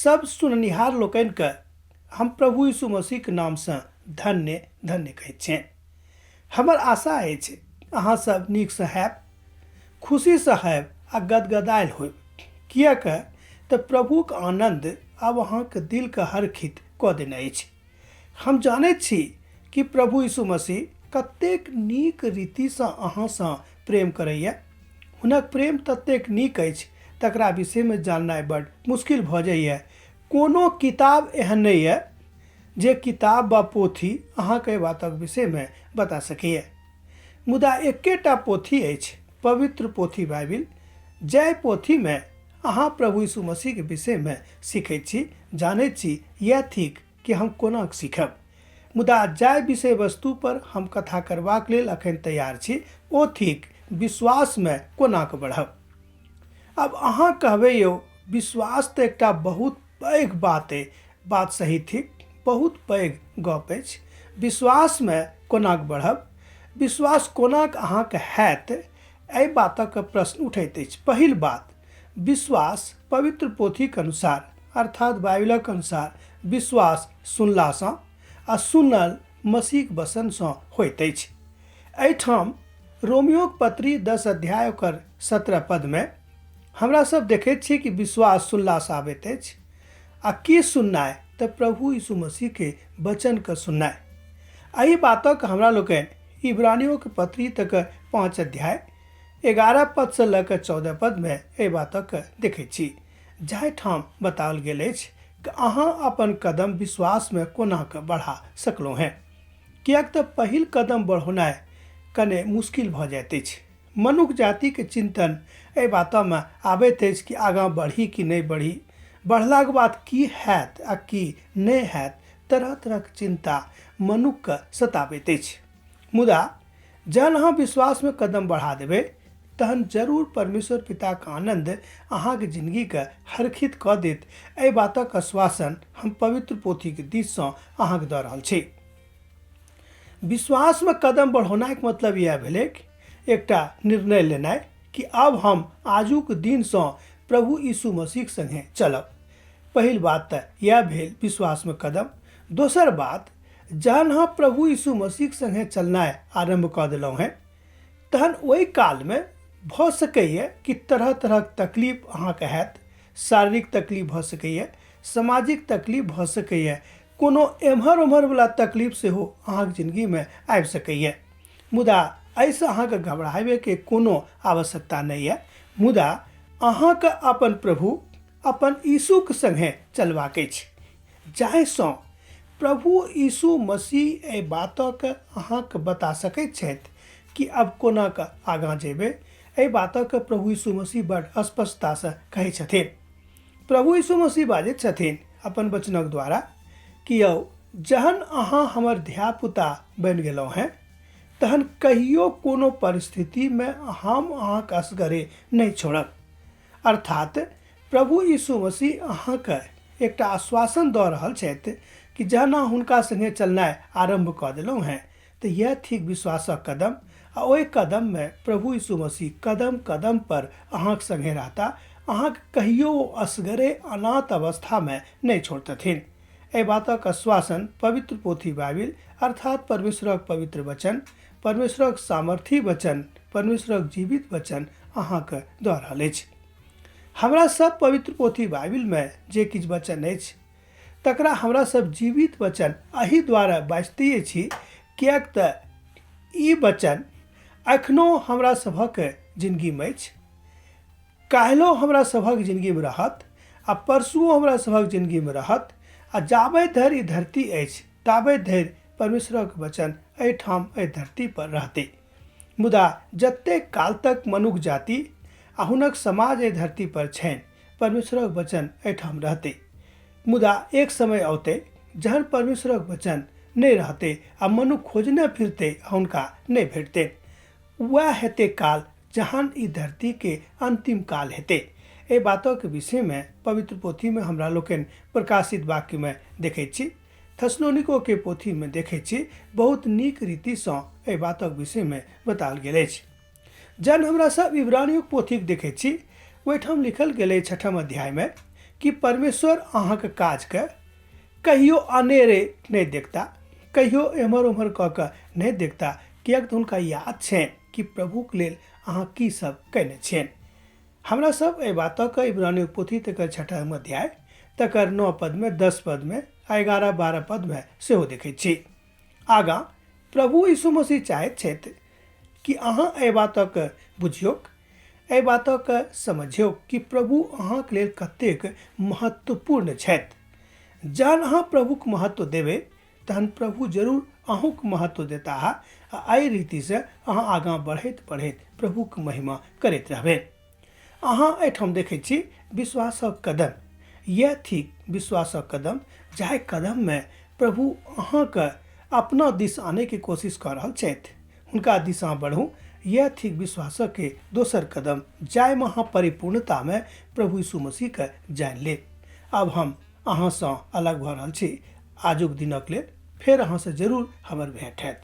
सब सुननिहार लोकनिके हम प्रभु यीशु मसीहके नामसँ धन्य धन्य कहैत छियनि। हमर आशा अछि अहाँ सब नीकसँ हैब, खुशीसँ हैब आ गदगदायल होयब, किएक तऽ प्रभुक आनन्द आब अहाँके दिलके हरखित कऽ देने अछि। हम जानैत छी कि प्रभु यीशु मसीह कतेक नीक रीतिसँ अहाँसँ प्रेम करैए। हुनक प्रेम ततेक नीक अछि तकरा विषयमे जाननाइ बड्ड मुश्किल भऽ जाइए। कोनो किताब एहन नहि यऽ जे किताब वा पोथी अहाँके एहि बातक विषयमे बता सकैए। मुदा एकेटा पोथी अछि, पवित्र पोथी बाइबिल, जाहि पोथीमे अहाँ प्रभु यीशु मसीहके विषयमे सीखैत छी, जानैत छी। इएह थिक कि हम कोना सीखब। मुदा जाहि विषय वस्तु पर हम कथा करबाक लेल अखन तैयार छी ओ थिक विश्वासमे कोना कऽ बढ़ब। आब अहाँ कहबै, यौ विश्वास तऽ एकटा बहुत पैघ बात अइ। बात सही थिक, बहुत पैघ गप अछि। विश्वासमे कोना कऽ बढ़ब, विश्वास कोना कऽ अहाँके हैत, एहि बातक प्रश्न उठैत अछि। पहिल बात, विश्वास पवित्र पोथीक अनुसार अर्थात बाइबिलक अनुसार विश्वास सुनलासँ आ सुनल मसीहक वचनसँ होइत अछि। एहिठाम रोमियोक पत्री 10 अध्याय ओकर 17 पदमे हमरा सब देखैत छी कि विश्वास सुनलासँ आबैत अछि। आ की सुननाइ? तऽ प्रभु यीशु मसीहके वचनके सुननाइ। एहि बातक हमरा लोकनि इब्रानियोके पत्री तक 5 अध्याय 11 पदसँ लऽ कऽ 14 पदमे एहि बातक देखैत छी, जाहिठाम बताओल गेल अछि कि अहाँ अपन कदम विश्वासमे कोना कऽ बढ़ा सकलहुँ हेँ। किएक तऽ पहिल कदम बढ़ौनाइ कने मुश्किल भऽ जाइत अछि। मनुख जातिके चिन्तन एहि बातमे आबैत अछि कि आगाँ बढ़ी कि नहि बढ़ी, बढ़लाके बाद की हैत आ की नहि हैत। तरह तरहक चिन्ता मनुखके सताबैत अछि। मुदा जहन अहाँ विश्वासमे कदम बढ़ा देबै तहन जरूर परमेश्वर पिताके आनन्द अहाँके जिन्दगीके हरखित कऽ देत। एहि बातक आश्वासन हम पवित्र पोथीके दिससँ अहाँके दऽ रहल छी। विश्वासमे कदम बढ़ौनाइके मतलब इएह भेलै एकटा निर्णय लेनाइ कि आब हम आजुक दिनसँ प्रभु यीशु मसीहके सङ्गे चलब। पहिल बात तऽ इएह भेल विश्वासमे कदम। दोसर बात, जहन अहाँ प्रभु यीशु मसीहके सङ्गे चलनाइ आरम्भ कऽ देलहुँ हेँ तहन ओहि कालमे भऽ सकैए कि तरह तरहक तकलीफ अहाँके हैत। शारीरिक तकलीफ भऽ सकैए, सामाजिक तकलीफ भऽ सकैए, कोनो एम्हर ओम्हरवला तकलीफ सेहो अहाँके जिन्दगीमे आबि सकैए। मुदा एहिसँ अहाँके घबराबैके कोनो आवश्यकता नहि यऽ। मुदा अहाँके अपन प्रभु अपन यीशुके सङ्गे चलबाक अछि, जाहिसँ प्रभु यीशु मसीह एहि बातक अहाँके बता सकैत छथि कि अब कोना कऽ आगाँ जेबै। एहि बातक प्रभु यीशु मसीह बड़ स्पष्टतासँ कहै छथिन। प्रभु यीशु मसीह बाजैत छथिन अपन वचनक द्वारा कि यौ, जहन अहाँ हमर धियापुता बनि गेलहुँ हेँ तहन कहियो कोनो परिस्थितिमे हम अहाँके असगरे नहि छोड़ब। अर्थात प्रभु यीशु मसीह अहाँके एकटा आश्वासन दऽ रहल छथि कि जहन अहाँ हुनका सङ्गे चलनाइ आरम्भ कऽ देलहुँ हेँ तऽ इएह थिक विश्वासक कदम, आ ओहि कदममे प्रभु यीशु मसीह कदम कदम पर अहाँके सङ्गे रहता। अहाँके कहियो ओ असगरे अनाथ अवस्थामे नहि छोड़तथिन। एहि बातक आश्वासन पवित्र पोथी बाइबिल अर्थात परमेश्वरक पवित्र वचन, परमेश्वरक सामर्थी वचन, परमेश्वरक जीवित वचन अहाँके दऽ रहल अछि। हमरा सब पवित्र पोथी बाइबिलमे जे किछु वचन अछि तकरा हमरा सब जीवित वचन एहि द्वारा बाजिते छी, किएक तऽ ई वचन एखनो हमरा सभक जिन्दगीमे अछि, काल्हिओ हमरा सभक जिन्दगीमे रहत आ परसुओ हमरा सभक जिन्दगीमे रहत, आ जाबे धरि ई धरती अछि ताबे धरि परमेश्वरक वचन एहिठाम एहि धरती पर रहतै। मुदा जतेक काल तक मनुख जाति आ हुनक समाज एहि धरती पर छनि परमेश्वरक वचन एहिठाम रहतै। मुदा एक समय औतै जहन परमेश्वरक वचन नहि रहतै आ मनुख खोजने फिरतै आ हुनका नहि भेटतै। वएह हेतै काल जहन ई धरतीके अन्तिम काल हेतै। एहि बातक विषयमे पवित्र पोथीमे हमरा लोकनि प्रकाशित वाक्यमे देखैत छी, थेसलोनिकोके पोथीमे देखैत छी, बहुत नीक रीतिसँ एहि बातक विषयमे बताओल गेल अछि। जहन हमरा सब इब्रानियोक पोथीक देखैत छी ओहिठाम लिखल गेल अछि 6 अध्यायमे कि परमेश्वर अहाँके काजके कहियो अनेरे नहि देखता, कहियो एम्हर ओम्हर कऽ कऽ नहि देखता, किएक तऽ हुनका याद छनि कि प्रभुके लेल अहाँ की सब कयने छियनि। हमरा सब एहि बातक इब्रानी पोथी तकर छठम अध्याय तकर 9 पदमे, 10 पदमे आ 11-12 पदमे सेहो देखैत छी। आगाँ प्रभु यीशु मसीह चाहैत छथि कि अहाँ एहि बातक बुझियौक, एहि बातक समझियौक कि प्रभु अहाँके लेल कतेक महत्वपूर्ण छथि। जहन अहाँ प्रभुक महत्व देबै तहन प्रभु जरूर अहूँक महत्व देताह आ एहि रीतिसँ अहाँ आगाँ बढ़ैत बढ़ैत प्रभुक महिमा करैत रहबै। अहाँ एहिठाम देखै छी विश्वासक कदम, यह थिक विश्वासक कदम, जाहि कदममे प्रभु अहाँके अपना दिस आनैके कोशिश कऽ रहल छथि। हुनका दिस अहाँ बढ़ू, यह थिक विश्वासक के दोसर कदम, जाहिमे अहाँ परिपूर्णतामे प्रभु यीशु मसीहके जानि लेब। आब हम अहाँसँ अलग भऽ रहल छी आजुक दिनक लेल, फेर अहाँसँ जरूर हमर भेंट हैत।